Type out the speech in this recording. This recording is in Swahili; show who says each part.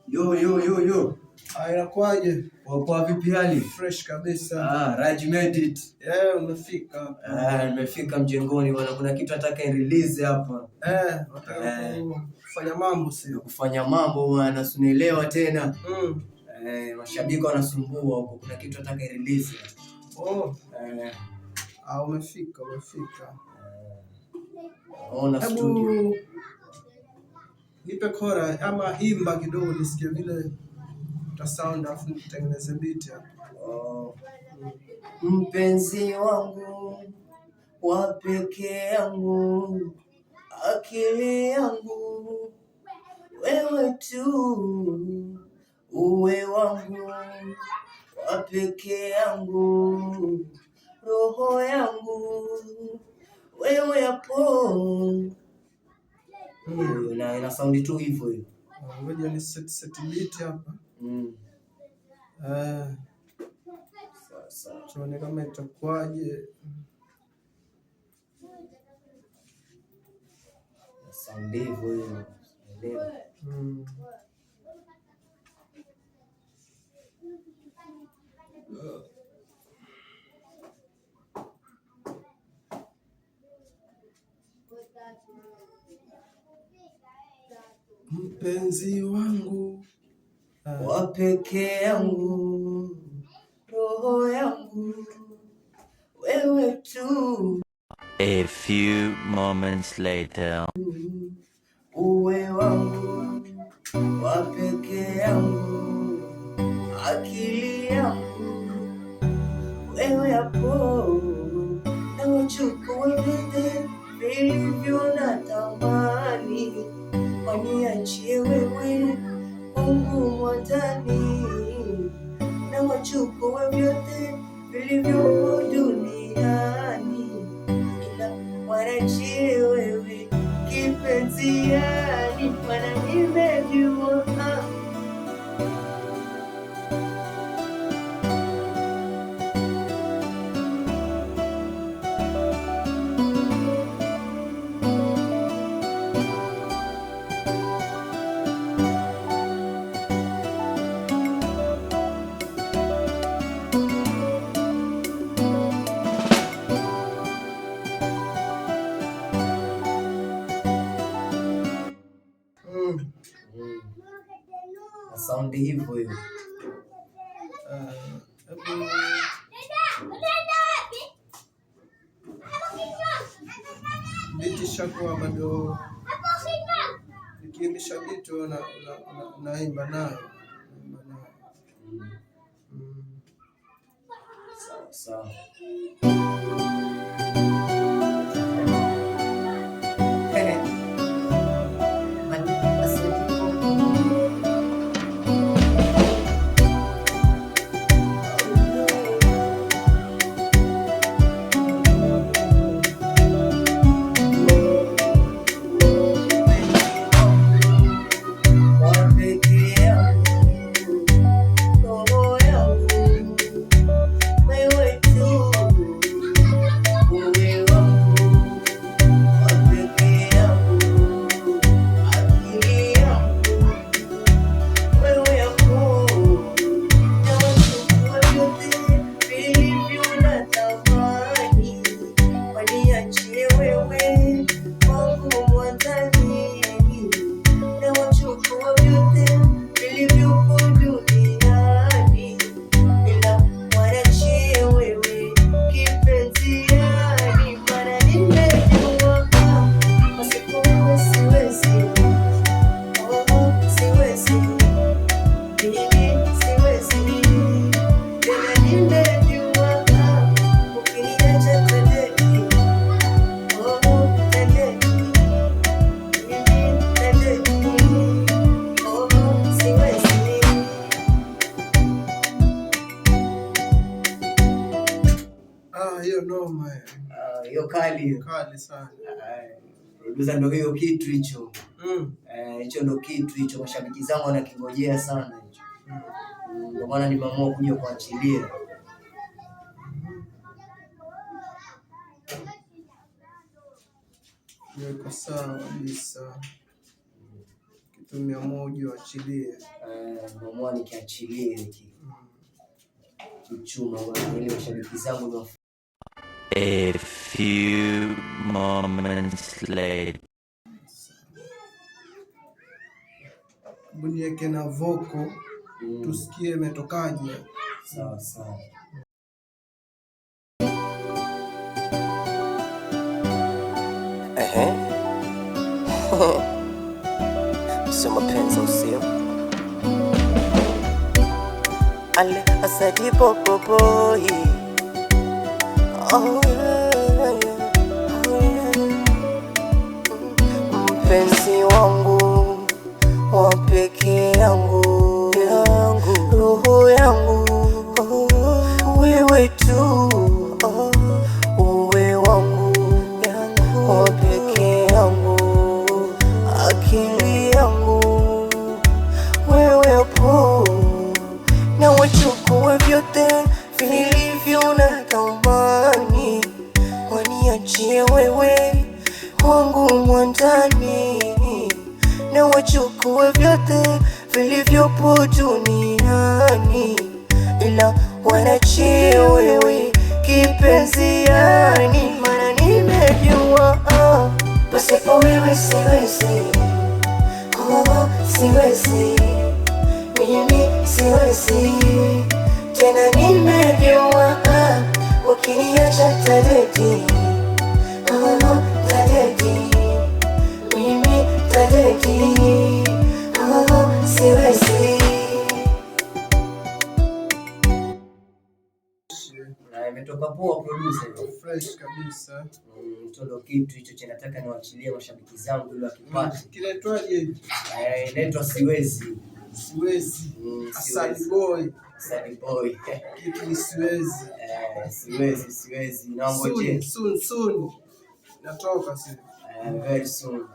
Speaker 1: Yo yo yo yo.
Speaker 2: Ah, inakuwaje?
Speaker 1: Poa poa, vipi hali?
Speaker 2: Fresh kabisa.
Speaker 1: Ah, Raj made it.
Speaker 2: Eh, umefika.
Speaker 1: Ah, nimefika mjengoni bwana, kuna kitu nataka ni release hapa.
Speaker 2: Eh, nataka
Speaker 1: Eh.
Speaker 2: kufanya mambo sio?
Speaker 1: Kufanya mambo bwana, si unaelewa tena.
Speaker 2: Mm.
Speaker 1: Eh, mashabiki wanasumbua huko, kuna kitu nataka ni release.
Speaker 2: Oh,
Speaker 1: Eh,
Speaker 2: ah, umefika, umefika.
Speaker 1: ona studio.
Speaker 2: Hebu nipe kora ama imba kidogo nisikie vile uta sound afu nitengeneze beat hapa.
Speaker 1: Oh. Mpenzi wangu wa peke yangu, akili yangu wewe tu, uwe wangu wa peke yangu, roho yangu wewe hapo.
Speaker 2: Mm.
Speaker 1: Na ina sound tu hivyo hiyo.
Speaker 2: Ah, ngoja ni set set beat hapa.
Speaker 1: Mm.
Speaker 2: Eh,
Speaker 1: Sawa sawa.
Speaker 2: tuone kama itakuwaje.
Speaker 1: Ina sound hivyo hiyo. Elewa.
Speaker 2: Mm. Mpenzi wangu. Ah.
Speaker 1: Wa peke yangu, roho yangu wewe tu,
Speaker 3: A few moments later.
Speaker 1: Uwe wangu wa peke yangu, akili yangu wewe hapo, na wachukua vyote vilivyo na thamani, waniachie wewe Mungu mwandani, na wachukua vyote vilivyopo duniani, ila wanachie wewe kipenzi, yani maana nimejua
Speaker 2: Mm.
Speaker 1: Na sound hivyo hivyo.
Speaker 2: Ah, hebu beat ishakuwa bado nikiimbisha beat una unaimba nayo. Unaimba nayo.
Speaker 1: Mm.
Speaker 2: Mm.
Speaker 1: Sawa sawa. Wa peke yangu, roho yangu, wewe tu, uwe wangu, wa peke yangu, akili yangu, wewe hapo, na wachukua vyote vilivyo na thamani, waniachie wewe wangu mwandani, na wachukua vyote vilivyopo duniani, ila waniachie wewe kipenzi, yani maana nimejua pasipo wewe siwezi, oh, siwezi mimi siwezi tena, nimejua ukiniacha tadeki, oh, tadeki mimi tadeki, oh, siwezi.
Speaker 2: Ah, hiyo noma hiyo.
Speaker 1: Ah, hiyo kali hiyo.
Speaker 2: Kali sana.
Speaker 1: Producer ndo hiyo kitu hicho.
Speaker 2: Mm.
Speaker 1: Eh, hicho ndo kitu hicho, mashabiki zangu wanakingojea sana hicho.
Speaker 2: Mm.
Speaker 1: Ndio maana nimeamua kuja kuachilia.
Speaker 2: Hiyo iko sawa kabisa. Tumeamua uje uachilie.
Speaker 1: Nimeamua nikiachilie hiki kichuma bwana, ili mashabiki zangu ni
Speaker 3: A few moments later.
Speaker 2: Hebu niweke na vocal tusikie imetokaje.
Speaker 1: Sawa sawa.
Speaker 4: Ehe. Sio mapenzi usio Ale asadi popopoi. Oh yeah, yeah. Oh yeah. Mpenzi wangu wa peke yangu, yangu roho yangu, wewe tu, oh, uwe wangu wa peke yangu, akili yangu wewe po, na wachukue vyote vilivyo na thamani, waniachie wewe wangu mwandani, na wachukue vyote vilivyopo duniani, ila wanachie wewe kipenzi, yani maana nimejua, ah, pasipo wewe siwezi, oh, siwezi mimi siwezi tena, nimejua, ah, ukiniacha tadedi, oh, tadedi mimi tadedi, oh, siwezi.
Speaker 1: Na imetoka poa, producer hiyo.
Speaker 2: Fresh kabisa.
Speaker 1: Ndo kitu hicho cha nataka niwachilie mashabiki zangu ili wakipate.
Speaker 2: Kinaitwaje hiki?
Speaker 1: Inaitwa Siwezi.
Speaker 2: Siwezi. Asali
Speaker 1: Siwezi.
Speaker 2: Boy.
Speaker 1: Asali Boy.
Speaker 2: Kitu ni siwezi.
Speaker 1: Siwezi, siwezi. Naongojea.
Speaker 2: Soon, soon, soon. Natoka si.
Speaker 1: Very soon.